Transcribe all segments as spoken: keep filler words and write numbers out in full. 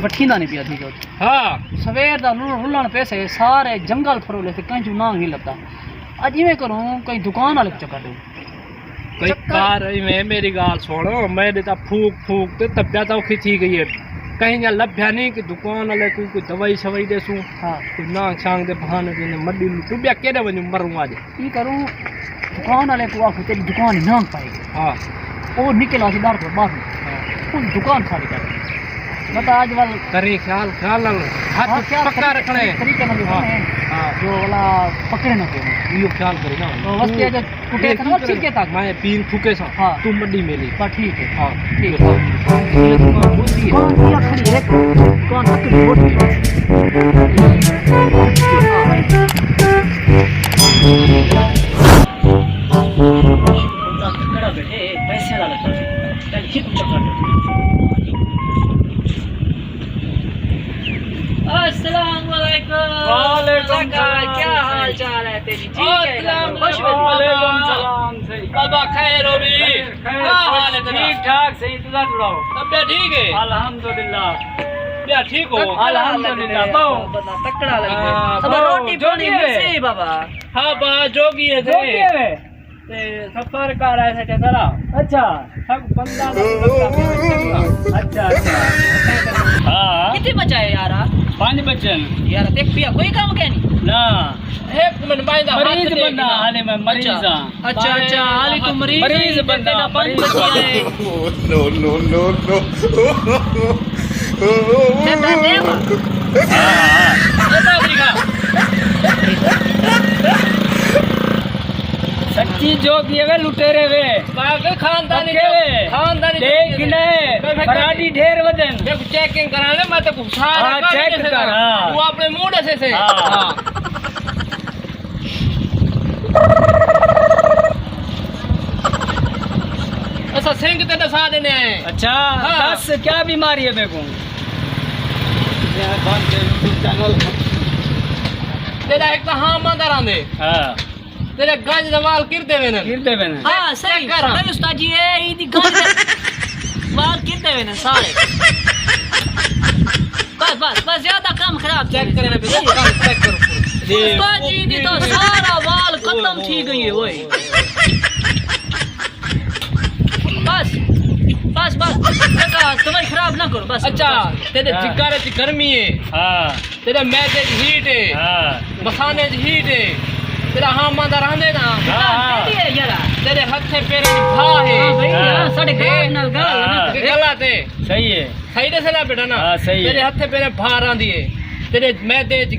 وٹھیندا نہیں پیا تھی جو۔ ہاں۔ سویر دا رل-، رلݨ پیسے سارے جنگل پھرولے تے کہیں جو نہ نہیں لبھدا۔ اڄ ایویں کروں، کہیں دکان والے کوں چکر ݙیوں۔ کئی چکر۔ کار ایویں، میری ڳالھ سُݨ، میں ݙے تاں پھوک پھوک تے طبیعت اوکھی تھی ڳئی ہے۔ کہیں جا لبھیا نہیں کہ دکان والے کوں کوئی دوائی شوائی ݙیسوں۔ ہاں۔ کوئی نانگ شانگ دے بہانے تے مڈی لٹوں، ٻیا کیݙے ونڄوں، مروں اڄ۔ ایں کروں، دکان والے کوں آکھوں تیݙی دکان ہی نانگ پائی ڳئی۔ ہاں۔ او نکل آسی ݙر توں ٻاہر۔ ہاں۔ اوں دکان خالی کر ݙے۔ بتا اڄ ول کریں خیال، خیال نال ہتھ ہاں، خیال پکا طریقے، رکھݨے۔ طریقے نال ہاں۔ رکھݨے۔ ہاں۔ جو ولا پکڑے نہ پئے۔ ایہو خیال کریں نا۔ تو وستی اڄ کٹے تھے نا، چھکے تھا۔ میں پین پھوکے سا۔ ہاں۔ توں مڈی میلی۔ ہاں، ٹھیک ہے۔ ہاں۔ ٹھیک ہے۔ کون کیا کھڑی ہے؟ کون تک موٹی ہے؟ تکڑا بیٹھے، پیسے والا لگتا ہے۔ کل ہی کچھ کر۔ السلام علیکم۔ وعلیکم السلام۔ کیا حال چال ہے تیری؟ ٹھیک ہے؟ السلام علیکم۔ خوش ہو؟ وعلیکم السلام۔ بابا خیر ہو بھی؟ خیر، کیا حال ہے تیرا؟ ٹھیک ٹھاک، صحیح، تساں سݨاؤ؟ طبیعت ٹھیک ہے؟ الحمدللہ۔ کیا ٹھیک ہو؟ الحمدللہ، بہو۔ بابا تکڑا لڳے۔ ہاں، اب بہو، روٹی پانی جوڳی ہے؟ ملسی بابا۔ ہاں با، جوڳی ہے تے۔ جوڳی ہے۔ تے سفر کر آئے سٹے سارا۔ اچھا۔ سب بندہ دا لگا پیا چنگا۔ اچھا، اچھا۔ ہاں۔ کتنے بچا ہے یارا؟ پنج بچن۔ یار، دیکھ پیا، کوئی کم کہیں نہیں؟ نہ۔ ایک منٹ، بھائی دا مریض ہاتھ ݙے بندہ، نا۔ حالے میں مریض اچھا۔ ہاں۔ اچھا، اچھا، حالی تو مریض مریض ہے، بندہ، تیرا پنج مریض بچا ہے۔ بندہ۔ No, no, no, no۔ ٹھیک ہے، ٹھیک ہے۔ سچی جوڳی ہے وے، لٹیرے وے۔ باقی خاندانی پکے جو، وے۔ خاندانی دیکھ جو۔ گھنے، میں فراڈی ڈھیر ودن۔ میں چیکنگ کرانے، میں تے سارا ہاں، کر چیک کر، ہاں۔ تو اپنے موڈ سے سے۔ ہاں۔ ہاں۔ اساں سنگھ تے ݙسا ݙیندے ہیں۔ اچھا، ہاں۔ دس کیا بیماری ہے میکوں؟ تیرا ایک تو ہاں ماں دا راندے۔ ہاں۔ تیرے گنج دے وال کردے ویندن۔ کردے ویندن۔ ہاں، صحیح۔ چیک کر۔ نہیں استاد جی، اے ای دی گنج دے وال کردے ویندن سارے۔ بس، بس، بس، زیادہ کم خراب چیک کرے۔ چیک کرو۔ استاد جی دی تو سارا وال ختم تھی ڳئی ہے، اوئے۔ بس، بس، بس، بس، دوائی خراب نہ کرو، بس۔ اچھا، بس۔ تیرے ہاں۔ جگر وچ گرمی ہے۔ ہاں۔ تیرے معدے وچ ہیٹ ہے۔ ہاں۔ مثانے وچ ہیٹ ہے۔ تیرا ہاں ماں دا راندے نا۔ ہاں، ہاں۔ تیرے ہتھے پیرے وچ بھا ہے۔ ہاں بھائی، ہاں۔ ہاں، ساݙے گال نال گال ہے نا۔ ہاں۔ غلط ہے۔ صحیح ہے۔ صحیح ݙسے نا بیٹا نا؟ ہاں، صحیح ہے۔ تیرے ہتھے پیرے بھا راندی ہے۔ تیرے معدے وچ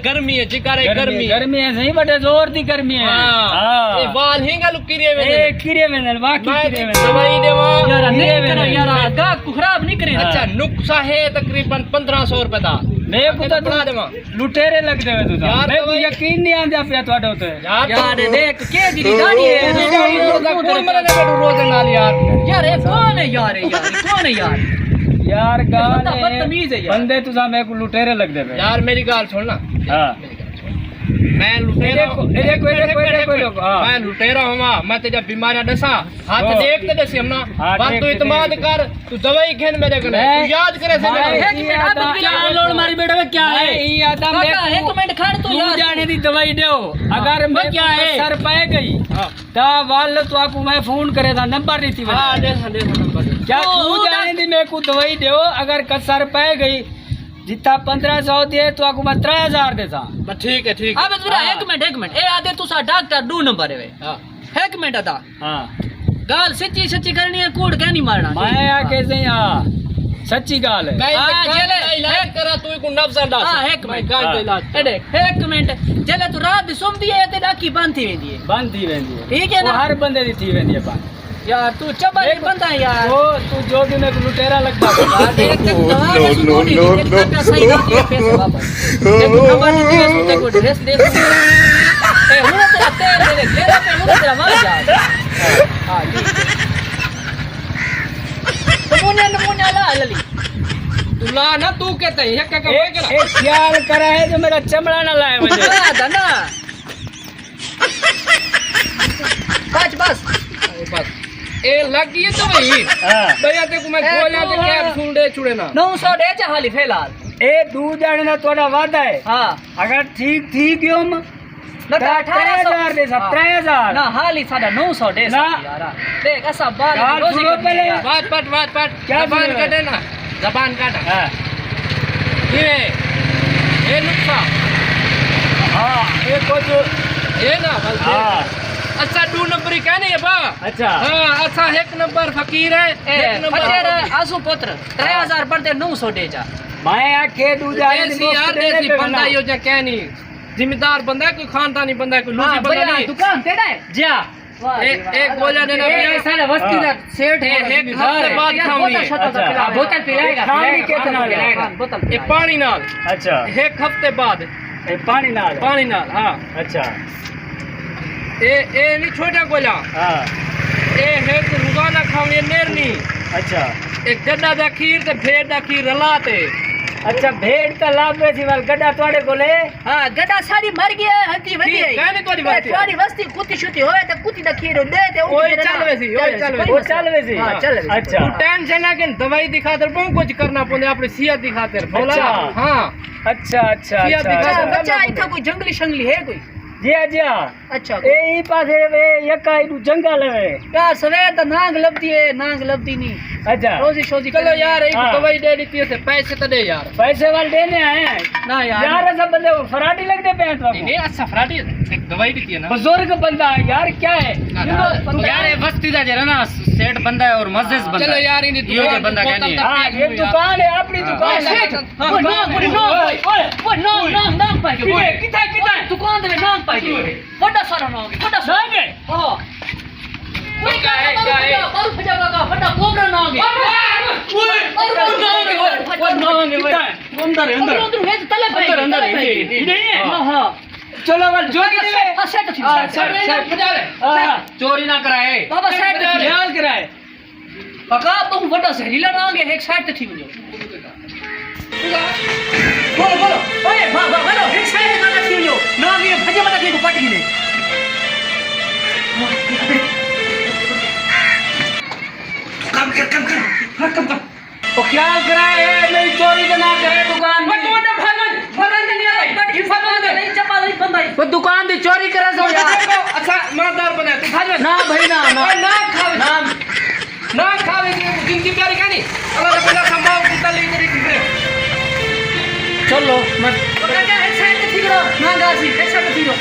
گرمی ہے، جگر وچ گرمی، گرمی ہے۔ گرمی ہے، صحیح، بڑے زور دی گرمی ہے۔ ہاں۔ ہاں۔ اے وال ہی گل کریے ویندے۔ اے کریے ویندے، واقعی میں کریے ویندے۔ دوائی ݙیواں؟ یار، نہیں کرو یار، گاہک کوں خراب نہیں کرے۔ ہاں۔ اچھا، نقصہ ہے تقریباً پندرہ سو روپے دا۔ میں کو تو بنا ݙیواں۔ لٹیرے لڳدے وے تساں۔ یار، میکوں دوائی یقین نہیں آندا پیا تہاݙے اتے۔ یار، یار، دیکھ، کے دی ݙاڑھی ہے؟ روزہ کون مرے بیٹھو روزے نال یار؟ یار، اے کون ہے یار؟ اے یار، اے کون ہے یار؟ یار، گال بندہ ہے، بدتمیز ہے یار۔ بندے تساں میکوں لٹیرے لڳدے پے۔ یار، میری ڳالھ سُݨ نا۔ ہاں۔ میں لٹیرا، اے ݙیکھو، اے ݙیکھو، اے ݙیکھو، اے ݙیکھو، ہاں۔ میں لٹیرا ہواں، میں تیݙیاں بیماریاں ݙساں؟ ہتھ ہاں۔ ݙیکھ تے ݙسیم نا۔ ہاں، بس ݙیکھ توں تے، اعتماد ݙیکھ تے۔ کر۔ توں دوائی گھن میݙے کنے، میں توں یاد کرے سے میݙے کنے۔ ہک منٹ، آپ کیا لوڑ ماری بیٹھا وے، کیا ہے؟ ایں آدا کاکا، میکوں ہک منٹ کھڑ توں ݙو یار۔ ڄݨے دی دوائی ݙیو۔ ہاں۔ اگر میکوں کیا ہے؟ کسر پئے ڳئی، ہاں۔ تاں ول تہاکوں میں فون کرے دا نمبر ݙتی وے۔ ہاں، ݙے سا، ݙے سا نمبر ݙے۔ کیا او، توں او ڄݨے دی میکوں دوائی ݙیو، اگر کسر پئے ڳئی، جتھاں پندرہ سو دی ہے، تہاکوں میں ترے ہزار ݙیساں۔ بس ٹھیک ہے، ٹھیک ہے۔ ہاں، بس ذرا ہاں۔ ہک منٹ، ہک منٹ۔ اے آدھے تساں ڈاکٹر ݙو نمبر ہے وے۔ ہاں۔ ہک منٹ ادا۔ ہاں۔ ڳالھ سچی سچی کرݨی ہے، کوڑ کائنی مارݨا۔ میں آکھے سئیں، ہاں، سچی ڳالھ ہے۔ میں ہاں، جیلے علاج کرا، توں کو نبض ݙس۔ ہاں، ہک منٹ۔ میں ڳالھ دا علاج کرا۔ اے ݙیکھ، ہک منٹ۔ جیلے توں رات دی سمدی ہے، تے اکھی بند تھی ویندی ہے۔ بند تھی ویندی ہے۔ ٹھیک ہے نا؟ او ہر بندے دی تھی ویندی ہے بند۔ یار، توں چبا نہیں بندہ یار۔ او، توں جو بھی میکوں لٹیرا لڳدا پیا۔ یار، ݙیکھ تے دوا دے سکون نہیں، تیری کاکا صحیح نہ دیے پیسے واپس۔ تیکوں نمبر نہیں دیے سو، تیکوں ایڈریس ݙے سو۔ اے ہݨ تیرا تیل میرے گھیرے پہ، ہݨ تیرا مر جا۔ ہاں، جی۔ نمونے، نمونے لا للی۔ توں لا نہ، توں کہتا ہے، یک، یک، اے، اے خیال کرا ہے جو میرا چمڑا نہ لائے وجہ۔ لا دا نا۔ بس، بس۔ اے بس۔ اے لڳ ڳئی ہے دوائی۔ ہاں۔ بھیا تے کو میں اے گولیاں تے تو کیپسول ݙے چھوڑے نا۔ نو سو ݙے چا حالی فی الحال۔ اے ݙو ڄݨے دا تہاݙا وعدہ ہے۔ ہاں۔ اگر ٹھیک تھی ڳیو م-، نہ تاں تاں اٹھارہ سو۔ ترے ہزار ݙے سا، ہاں۔ ترے ہزار۔ نہ، حالی ساݙا نو سو ݙے سا نہ۔ یار۔ ݙیکھ، اساں ٻال ڳالھ روزی سُݨو کرݨی پہلے۔ یار۔ بات، بات، بات، بات۔ کیا زبان سُݨو؟ کٹے نا۔ زبان کاٹ۔ ہاں۔ اے، اے نقصان۔ ہاں، اے کجھ۔ اے نا، بلکہ۔ ہاں۔ اساں ݙو نمبری کائنی ابا۔ اچھا۔ ہاں، اساں ہک نمبر فقیر ہیں، اے، ہک نمبر فقیر۔ اسوں پتر، ترے ہزار بݨدے نو سو ݙے چا۔ میں آکھے ݙوجھا ݙیسی یار، ݙیسی بندہ ایہو جا کائنی۔ زمیندار بندہ ہے، کوئی خاندانی بندہ ہے، کوئی لوسی ہاں، بندہ بھیا، نہیں۔ دکان تیݙا ہے؟ جی ہاں۔ واہ اے، جی واہ۔ اے گولیاں ݙینا اے، پیا۔ اے سارا وستی دا سیٹھ ہے، اے ہک زمیندار ہفتے ہے۔ بعد یار، کھاوݨی بوتل ہے۔ شوتل اچھا۔ پلاوے گا، ہاں، کھاوݨی پلاوے گا، کھاوݨی کتنا پلاوے گا، ہے؟ ہاں، بوتل اے پلاوے گا۔ پاݨی نال۔ اچھا۔ ہک ہفتے بعد۔ اے پاݨی نال؟ پاݨی نال، ہاں۔ اچھا۔ اے، اے نہیں چھوٹا گولا۔ ہاں۔ اے ہک روزانہ کھاوݨی نیر نہیں۔ اچھا۔ اے گݙا دا کھیر تے بھیݙ دا کھیر رلا تے۔ اچھا، بھیݙ تاں لابھے سی، ول گݙا تہاݙے کولے؟ ہاں، گݙا ساݙی مر ڳئی ہے، ہتی ودی ہے۔ کائنی تہاݙی وستی؟ تہاݙی وستی کتی شتی ہووے تے کتی دا کھیر ݙے تے اوہ چل ویسی، اوہ چل ویسی۔ اوہ چل ویسی۔ ہاں، چل ویسی۔ اچھا۔ ٹینشن نہ گھن، دوائی دی خاطر بہوں کجھ کرݨا پوندے، اپݨی صحت دی خاطر۔ بولا؟ اچھا۔ ہاں۔ اچھا، اچھا، صحت دی اچھا، خاطر اچھا۔ کرݨا پوندے۔ اتھاں کوئی جنگلی شنگلی ہے کوئی؟ جی ہاں، جی ہاں۔ اچھا۔ اے، ایں پاسے وے یکا ایݙو جنگل ہے۔ یار، سویر دا نانگ لبھدی ہے، نانگ لبھدی نہیں۔ اچھا۔ روزی شوزی چلو کرنی یار، ہے۔ ایک ہاں۔ دوائی ݙے ݙتی ہے، پیسے تاں ݙے یار۔ پیسے ول ݙینے ہیں۔ نہ یار۔ یار، اساں بندے فراڈی لڳدے پئے ہیں تہاکوں۔ نہیں، نہیں، اساں فراڈی، ایک دوائی ݙتی ہے نا۔ بزرگ بندہ ہے یار، کیا ہے؟ نہ، نہ۔ یار، اے وستی دا جیڑھا نا، سیٹھ بندہ ہے اور معزز بندہ چلو ہے۔ یار، انہیں ایہو جہا دکان بندہ کائنی ہے۔ ہاں، اے دکان ہے، اپݨی ہاں۔ دکان ہے۔ ہاں۔ اوئے، نام، اوئے، نام، اوئے، اوئے، اوئے، نام، نام، نام پائی ڳئے۔ کتھے، کتھے، کتھے؟ دکان دے نام پائی ڳئے۔ وݙا سارا نام ہے، وݙا سارا۔ نام ہے؟ ہاں۔ اوئے، کیا ہے، کیا ہے؟ بارو بھڄا کاکا، وݙا کوبرا نام ہے۔ اوئے، اوئے، اوئے، نام ہے، اوئے۔ اوئے، نام ہے، اوئے۔ کتھے؟ اندر ہے، اندر۔ اندر، اندر، وچ تلے پائی اندر، ڳئے، اندر تلے ہے، پائی ڳئے۔ نہیں ہے؟ ہاں، ہاں۔ چلو، ول جو بھی ہے۔ ہاں، سیٹ تھی۔ ہاں، سیٹ، سیٹ۔ ہاں۔ چوری نہ کرائے۔ بابا، سیٹ تھی۔ خیال کرائے۔ کاکا، تہوں وݙا زہریلا نانگ ہے، ہک سائیڈ تے تھی ونڄو۔ بولو، بولو۔ اوئے، واہ، واہ، بولو، ہک سائیڈ تے کاکا تھی ونڄو۔ نانگ ہے، بھڄے ولا تھی کوں پٹ گھنے۔ کم کر، کم کر۔ ہاں، کم کر۔ او خیال کرائے، اے میری چوری دے نہ کرے دکان او دی۔ تو وݙا بھاڄ ونڄ، بھاڄ ونڄ، نہیں آئی۔ بٹ حفاظت دے۔ نہیں، چپا نہیں بندہ ہی۔ او دکان دی چوری کرے سو یار۔ دیکھو، اچھا، ایماندار بنے، تو بھاڄ ونڄ۔ نہ بھائی، نہ، نہ۔ اے نہ کھاوے۔ نہ۔ نہ کھاوے، جی، جن دی پیاری کہانی۔ اللہ دا بندہ سا ماؤ کتا لئی تیری کھڑے۔ چلو، میں او کاکا، ہک سائیڈ تے تھی کرو، نہ گا سی، ہک سائیڈ تے تھی کرو۔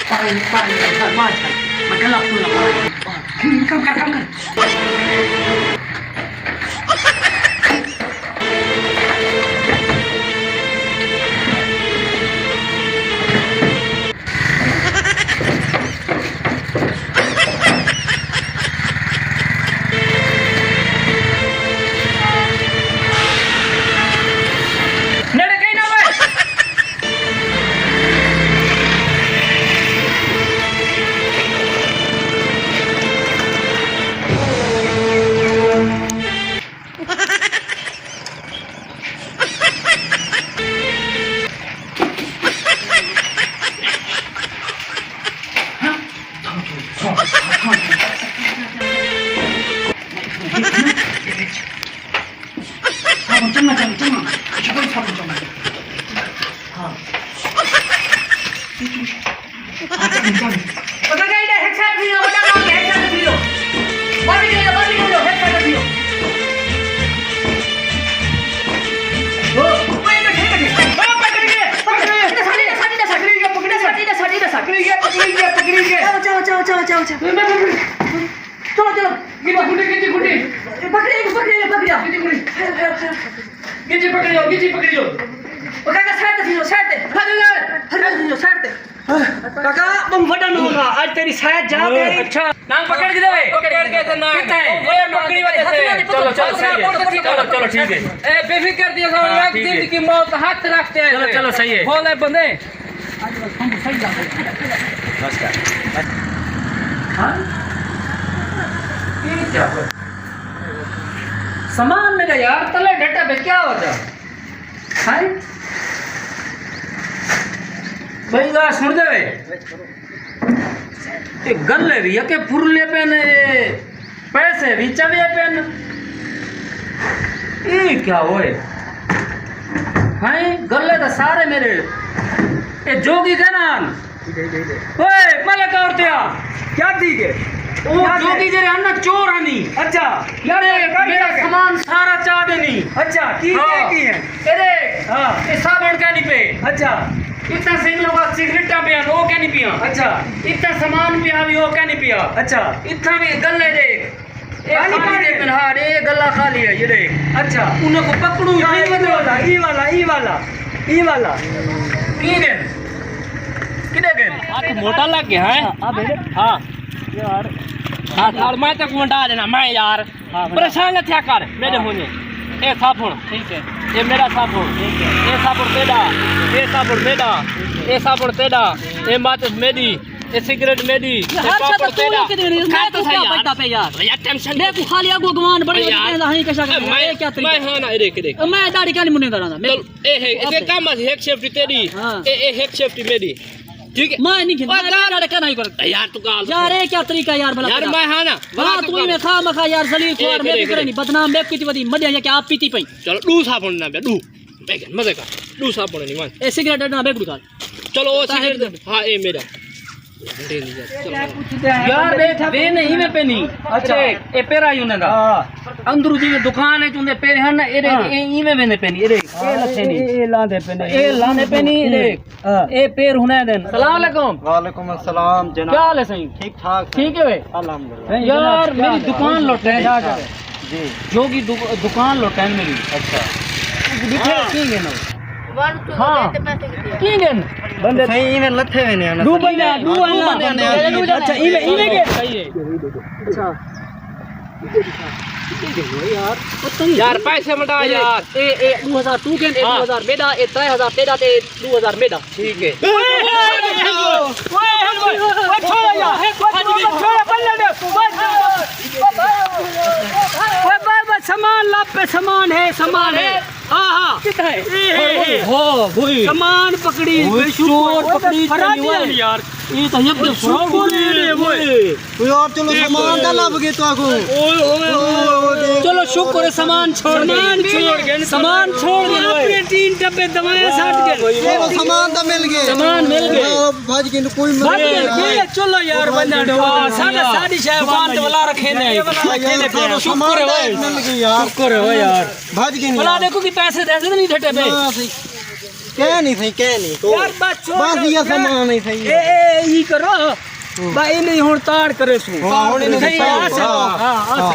پاگل، پاگل، پاگل، مار چھاڑ۔ میں گلا پھوڑنا پاگل۔ کم کر، کم کر۔ نیڑے کہیں نہ وے۔ صابن چنگا، چنگا، چنگا۔ اچھا، کوئی صابن چنگا۔ ہاں۔ ہاں، چنگا، چنگا۔ پتہ کیا ہے، ہیڈ سیٹ تھی ویو، وݙا نانگ ہے، ہیڈ سیٹ تھی ویو۔ بند کر لو، بند کر لو، ہیڈ سیٹ تھی ویو۔ او، اوئے، بیٹھے، بیٹھے۔ او، پکڑ گئے، پکڑ گئے۔ ساݙی، ساݙی، ساݙی۔ پکڑی گئے، پکڑی گئے، پکڑی گئے، پکڑی گئے۔ چلو، چلو، چلو۔ چلو، چلو۔ گنجی گھٹی، گنجی گھٹی۔ پکڑی، پکڑی، پکڑی۔ گنجی پکڑیو، گنجی پکڑیو۔ او کاکا، سائیڈ تے تھی ویو، سائیڈ تے۔ ہر ہر تھی ویو، سائیڈ تے۔ کاکا، تم وݙا نانگ ہا، اڄ تیری سائیڈ جا تے۔ اچھا۔ نانگ پکڑ کݙے وے؟ پکڑ کے تے نانگ۔ کتھے؟ او پکڑی وجہ سے۔ چلو، چلو، صحیح ہے۔ چلو، چلو، ٹھیک ہے۔ اے، بے فکر تھی، اساں ہاں، ٹھیک ہے۔ زندگی موت ہتھ رکھ تے آئے۔ چلو، چلو، صحیح ہے۔ بھولے بندے۔ بس کر۔ ہاں؟ یہ کیا ہوا؟ سامان میرا یار تلے ڈٹا پیا، کیا وجہ؟ ہائے؟ بھائی ڳالھ سݨدے وے؟ اے ڳلے وی اڳے پھرلے پن، اے پیسے وی چوے پن۔ اے کیا ہوئے؟ ہیں، ڳلے تاں سارے میݙے، اے جوڳی کہنان۔ اوئے ملک عورتیا، کیا تھی ڳئے؟ او کیا تھی؟ جوڳی جیڑھے ہن نا، چور ہنی۔ اچھا۔ یار، کیا، کیا، میݙا کیا؟ سامان سارا چا ݙینی۔ اچھا، کی، ہاں۔ کی، کی ہے؟ اے ݙیکھ، ہاں۔ اے صابݨ کائنی پئے۔ اچھا۔ اتنا سنگل کا سگریٹاں پیاں، او کائنی پیاں۔ اچھا۔ اتنا سامان پیا وی، او کائنی پیا۔ اچھا۔ اتنا وی ڳلے ݙیکھ۔ اے خالی خالی ݙے ہے۔ پن، ہاں، اے ڳلا خالی ہے، اے ݙیکھ۔ اچھا۔ انہاں کوں پکڑوں، ہاں، اے والا، اے والا، اے والا، اے والا۔ کی ڳن؟ کݙے ڳن؟ ہتھ موٹا لڳ ڳیا ہے۔ ہاں، ہاں۔ یار۔ ہاں، یار، میں تیکوں ونڈا ݙینا، میں یار۔ ہاں، ونڈا۔ پریشان نہ تھیا کر، میݙے ہاں۔ ہونے۔ اے صابݨ۔ ٹھیک ہے۔ اے میݙا صابݨ۔ ٹھیک ہے۔ اے صابݨ تیݙا۔ اے صابݨ میݙا۔ اے صابݨ تیݙا۔ اے ماچس میݙی۔ اے سگریٹ میݙی، اے ہر شے پاپڑ تاں توں تیݙا۔ ہی کݙی ویندی، میں کوں کیا پتہ پئے یار؟ یار ٹینشن میں کوں خالی اڳوں گوان بڑی یار، وݙی ݙیندا ہیں، کشا کر اے میں، اے کیا طریقہ؟ میں ہاں نا، اے ݙیکھ، اے ݙیکھ۔ میں ݙاڑھی کائنی منیندا رہندا، میں چل، اے ہے، اے کم از ہک سیفٹی تیݙی، ہاں۔ اے، اے ہک سیفٹی میݙی۔ ٹھیک ہے؟ میں نہیں گھندا، او میں کر۔ ݙاڑھا کائنی کرے۔ یار توں ڳالھ یار، سݨ۔ اے کیا طریقہ یار، بھلا یار کیا؟ میں ہاں نا، ہاں، بھلا توں کر۔ ایویں خواہ مخواہ یار ذلیل اے خوار، میں کرے، کوں کرے کرے۔ نہیں، بدنام میں کیتی ودی، مݙیاں یا کہ آپ پیتی پئی۔ چلو، ݙو صابݨ نہ پیا، ݙو۔ مزے کر، ݙو صابݨ نہیں مان۔ اے سگریٹ نہ میں کوں ݙکھا۔ چلو، او ساحل سگریٹ، ہاں، اے میݙا۔ یار، ݙیکھ، وے نہیں میں پینی۔ اچھا۔ اے، اے پیرا ہی انہاں دا۔ ہاں۔ اندروں جیویں دکان ہے، چوندے پیرے ہن، اے ݙیکھ، ہاں۔ اے ایویں ویندے پینی، اے ݙیکھ، اے ہاں، لتھے اے، نہیں۔ اے، اے لاندے پینے۔ اے لاندے پینی، اے ݙیکھ۔ ہاں۔ اے پیر ہن دن۔ سلام علیکم۔ وعلیکم السلام جناب۔ کیا حال ہے سائیں؟ ٹھیک ٹھاک سر۔ ٹھیک ہے وے؟ الحمدللہ۔ یار، میݙی دکان لٹ ہے۔ جی۔ جوڳی دو-، دکان لٹ ہے میݙی۔ اچھا۔ ݙٹھے ہاں۔ کی گن؟ ہاں۔ کی گن؟ بندے سائیں ایویں لتھے ہوئے نے ݙو بندے، ݙو ݙو بندے بندے آنے۔ آنے۔ اچھا، ایویں، ایویں گن۔ صحیح ہے۔ اچھا۔ یار، پیسے ونڈا یار۔ اے، اے ݙو ہزار توں گن، اے ہاں۔ ݙو ہزار میݙا، اے ترے ہزار تیݙا تے ݙو ہزار میݙا۔ ٹھیک ہے۔ اوئے، اوئے، اوئے، اوئے، چھوڑو یار، اوئے، چھوڑو، چھوڑو، بلے دے، اوئے، اوئے، اوئے، اوئے، سامان لاپے، سامان ہے، سامان ہے۔ ہاں، ہاں۔ کتھا ہے؟ اے، اے، اے۔ ہاں، بھائی۔ سامان پکڑی، اوئے، بے شکر۔ چور پکڑی، فراڈی ہے یار۔ اے تاں یک شکر ہے، اوئے۔ یار، چلو، سامان تاں لبھ ڳئے تہاکوں۔ اوئے، اوئے، اوئے، اوئے۔ چلو، شکر ہے، سامان چھوڑ ڳئے۔ سامان چھوڑ ڳئے۔ سامان چھوڑ ڳئے۔ اپݨے ٹین ڈبے دوائیاں سٹ ڳئے۔ چلو، سامان تاں مل ڳئے۔ سامان مل ڳئے۔ ہاں، بھڄ ڳئے، کوئی مزہ بھڄ ڳئے، نہیں آیا۔ کوئی چلو یار، ونڄݨ ݙیو۔ ساݙا، ساݙی شے وان تے ولا رکھے نے۔ رکھے نے پیا۔ شکر ہے سامان تاں بھائی۔ مل ڳئے یار۔ شکر ہے یار۔ بھڄ ڳئے بھلا یار۔ ݙیکھو کہ پیسے ݙیندے نہیں ڈھٹے پئے۔ نہ، صحیح۔ کہیں نہیں، صحیح، کہیں نہیں۔ تو یار، بس چھوڑ بس یار، یہ سامان نہیں صحیح۔ اے، اے، ای کرو۔ ہوں۔ بھائی، نہیں، ہݨ تاڑ کرے سوں۔ ہاں، ہݨ نہیں صحیح، صحیح۔ آسے۔ ہاں، ہاں، آسے۔ ہاں۔